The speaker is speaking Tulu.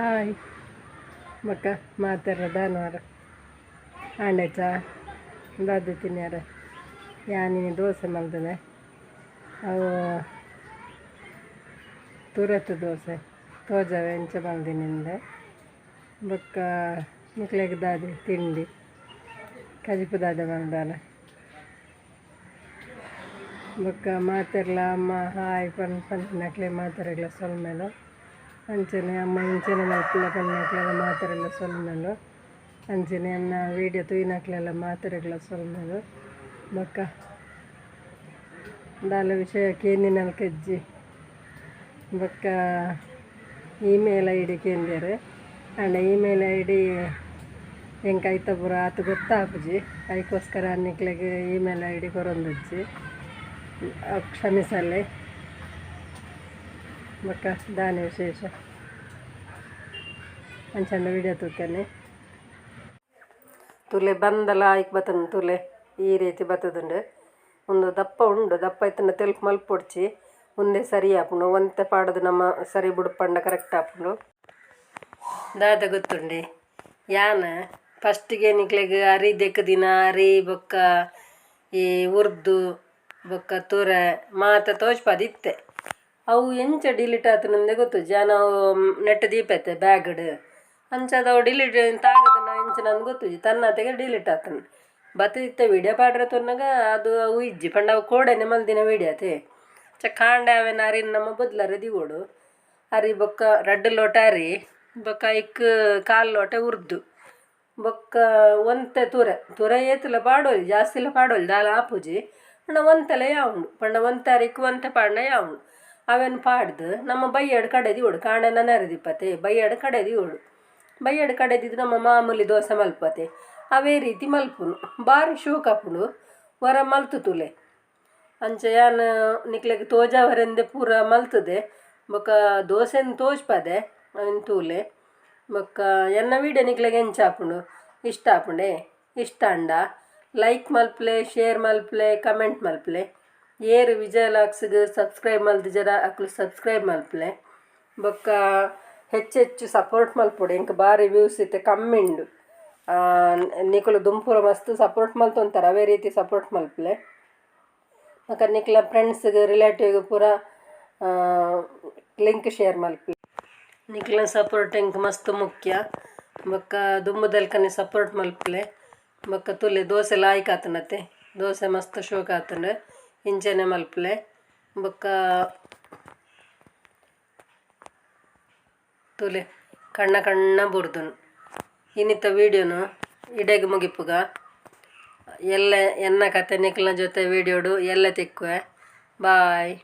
Hi ಬೊಕ್ಕ ಮಾತೆರ್ಲ ದಾನವಾರ ಆಂಡೆ ಚಾ ದಾದ ತಿನ್ಯಾರ ಯಾನಿನಿ ದೋಸೆ ಮಲ್ತದೆ ಅವು ತುರತ್ ದೋಸೆ ತೋಜವೆ ಎಂಚ ಮಲ್ದಿನಿಂದೆ ಬೊಕ್ಕ ನಿಕ್ಲೆಗ್ ದಾದೆ ತಿಂಡಿ ಕಜಿಪು ದಾದೆ ಮಲ್ದಾನ ಬೊಕ್ಕ ಮಾತೆರ್ಲ ಅಮ್ಮ ಹಾಯ್ ಪನ್ ಪನ್ಪಿನಕ್ಲೆ ಮಾತೆರೆಗ್ಲ ಸೊಲ್ಮೆಲು ಅಂಚನೆ ಅಮ್ಮ ಇಂಚನೆ ಮಲ್ಪುಲ ಪನ್ಪಿನಕ್ಲೆಲ ಮಾತೆರೆಗ್ಲ ಸೊಲ್ಮೆಲು ಅಂಚನೆ ಎನ್ನ ವೀಡಿಯೋ ತೂಯಿನಕ್ಲೆಲ ಮಾತೆರೆಗ್ಲ ಸೊಲ್ಮೆಲು ಬೊಕ್ಕ ದಾಲ ವಿಷಯ ಕೇಂದಿನಲ್ಕೆಜ್ಜಿ ಬೊಕ್ಕ email I D ಕೇಂದೇರು and email I D ಎಂಕ್ ಐತ ಪೂರ ಆತ್ ಗೊತ್ತಾಪುಜಿ ಐಕೋಸ್ಕರ ನಿಕ್ಲೆಗ್ email I D ಕೊರೊಂದುಜ್ಜಿ ಕ್ಷಮಿಸಲೆ ಬೊಕ್ಕ ದಾನೆ ವಿಶೇಷ ಅಂಚನೆ ವಿಡಿಯೋ ತೂಕನೆ ತುಲೆ ಬಂದಲ ಆಯ್ಕ್ ಬತ್ತನ ತುಲೆ ಈ ರೀತಿ ಬತ್ತದುಂಡು ಒಂದು ದಪ್ಪ ಉಂಡು ದಪ್ಪ ಇತ್ತಂಡ ತೆಲ್ಪು ಮಲ್ಪೊಡ್ಚಿ ಉಂದೆ ಸರಿ ಆಪುಂಡು ಒಂತೆ ಪಾಡದು ನಮ್ಮ ಸರಿ ಬುಡ್ಪಂಡ ಕರೆಕ್ಟ್ ಆಪುಂಡು ದಾದ ಗೊತ್ತುಂಡೆ ಯಾನ್ ಫಸ್ಟಿಗೆ ನಿಕ್ಲೆಗ್ ಅರಿ ದೆಕ್ದಿನ ಅರಿ ಬೊಕ್ಕ ಈ ಉರ್ದು ಬೊಕ್ಕ ತುರೆ ಮಾತ ತೋಜ್ಪಾದಿತ್ತೆ ಅವು ಎಂಚ ಡಿಲೀಟ್ ಆತುಂಡೆ ಗೊತ್ತುಜ್ಜಿ ಯಾನ್ ಅವು ನೆಟ್ ದೀಪೆತ್ತೆ ಬ್ಯಾಗ್ಡ್ ಅಂಚಾದ್ ಅವು ಡಿಲೀಟ್ ತಾಗದನ ಎಂಚ ನಂದು ಗೊತ್ತುಜ್ಜಿ ತನ್ನಾತೆಗೆ ಡಿಲೀಟ್ ಆತುಂಡು ಬತ್ತಿತ್ತೆ ವೀಡಿಯೋ ಪಾಡ್ರೆ ತೂನಗ ಅದು ಅವು ಇಜ್ಜಿ ಪಂಡ ಅವು ಕೋಡೆನೆ ಮಲ್ದಿನ ವೀಡಿಯೋ ಅತೆ ಚ ಕಾಂಡೆ ಅವೆನ್ ಅರಿನ್ ನಮ್ಮ ಬದ್ಲರೆ ದೀವೊಡು ಅರಿ ಬೊಕ್ಕ ರಡ್ಡ್ ಲೋಟ ಅರಿ ಬೊಕ್ಕ ಐಕ್ ಕಾಲ್ ಲೋಟ ಉರ್ದು ಬೊಕ್ಕ ಒಂತೆ ತುರೆ ತುರೆ ಏತುಲ ಪಾಡೊಲಿ ಜಾಸ್ತಿಲ ಪಾಡೊಲಿ ದಾಲ ಆಪುಜಿ ಪಂಡ ಒಂತೆಲ ಯಾವುಂಡು ಪಂಡ ಒಂತೆ ಅರಿಕ್ ಒಂತೆ ಪಾಡ್ಂಡ ಯಾವುಂಡು ಅವೆನ್ ಪಾಡ್ದು ನಮ್ಮ ಬಯ್ಯಡ್ ಕಡೆ ದೀವೊಡು ಕಾಂಡೆ ನನರೆ ದೀಪತೆ ಬಯ್ಯಡ್ ಕಡೆ ದೀವೊಡು ಬಯ್ಯಡ್ ಕಡೆದಿದ್ದು ನಮ್ಮ ಮಾಮೂಲಿ ದೋಸೆ ಮಲ್ಪತೆ ಅವೇ ರೀತಿ ಮಲ್ಪುನು ಬಾರಿ ಶೋಕ್ ಆಪುಂಡು ವರ ಮಲ್ತು ತೂಲೆ ಅಂಚ ಯಾನ್ ನಿಕ್ಲೆಗ್ ತೋಜಾವರೆಂದೆ ಪೂರ ಮಲ್ತುದೆ ಬೊಕ್ಕ ದೋಸೆನ್ ತೋಜ್ಪದೆ ಅವೆನ್ ತೂಲೆ ಬೊಕ್ಕ ಎನ್ನ ವೀಡಿಯೋ ನಿಕ್ಲೆಗ್ ಎಂಚ ಆಪುಂಡು ಇಷ್ಟ ಆಪುಂಡೆ ಇಷ್ಟ ಆಂಡ ಲೈಕ್ ಮಲ್ಪುಲೆ ಶೇರ್ ಮಲ್ಪುಲೆ ಕಮೆಂಟ್ ಮಲ್ಪುಲೆ ಏರ್ ವಿಜಯ ಲಾಕ್ಸ್ಗ್ ಸಬ್ಸ್ಕ್ರೈಬ್ ಮಲ್ತಿಜರ ಅಕ್ಲು ಸಬ್ಸ್ಕ್ರೈಬ್ ಮಲ್ಪುಲೆ ಬೊಕ್ಕ ಹೆಚ್ಚು ಸಪೋರ್ಟ್ ಮಲ್ಪೊಡು ಎಂಕ್ ಬಾರಿ ವ್ಯೂಸ್ ಇತ್ತೆ ಕಮ್ಮಿ ಉಂಡು ನಿಕುಲು ದುಂಪುರ ಮಸ್ತ್ ಸಪೋರ್ಟ್ ಮಲ್ತೊಂತಾರೆ ಅವೇ ರೀತಿ ಸಪೋರ್ಟ್ ಮಲ್ಪುಲೆ ಬೊಕ್ಕ ನಿಕ್ಲ ಫ್ರೆಂಡ್ಸ್ಗ್ ರಿಲೇಟಿವ್ಗ್ ಪೂರ ಲಿಂಕ್ ಶೇರ್ ಮಲ್ಪುಲೆ ನಿಕ್ಲೆನ ಸಪೋರ್ಟ್ ಎಂಕ್ ಮಸ್ತ್ ಮುಖ್ಯ ಬೊಕ್ಕ ದುಂಬುದಲ್ಕನೆ ಸಪೋರ್ಟ್ ಮಲ್ಪುಲೆ ಬೊಕ್ಕ ತೂಲೆ ದೋಸೆ ಲಾಯ್ಕ್ ಆತುಂಡತೆ ದೋಸೆ ಮಸ್ತ್ ಶೋಕ್ ಆತುಂಡು ಇಂಚನೆ ಮಲ್ಪುಲೆ ಬೊಕ್ಕ ತೂಲೆ ಕಣ್ಣ ಕಣ್ಣ ಬುರ್ದುನು ಇನ್ನಿತ್ತ ವೀಡಿಯೋನು ಇಡೆಗ್ ಮುಗಿಪುಗ ಎಲ್ಲ ಎನ್ನ ಕತೆ ನಿಕ್ಲೆನ ಜೊತೆ ವೀಡಿಯೋಡು ಎಲ್ಲ ತಿಕ್ಕುವೆ ಬಾಯ್.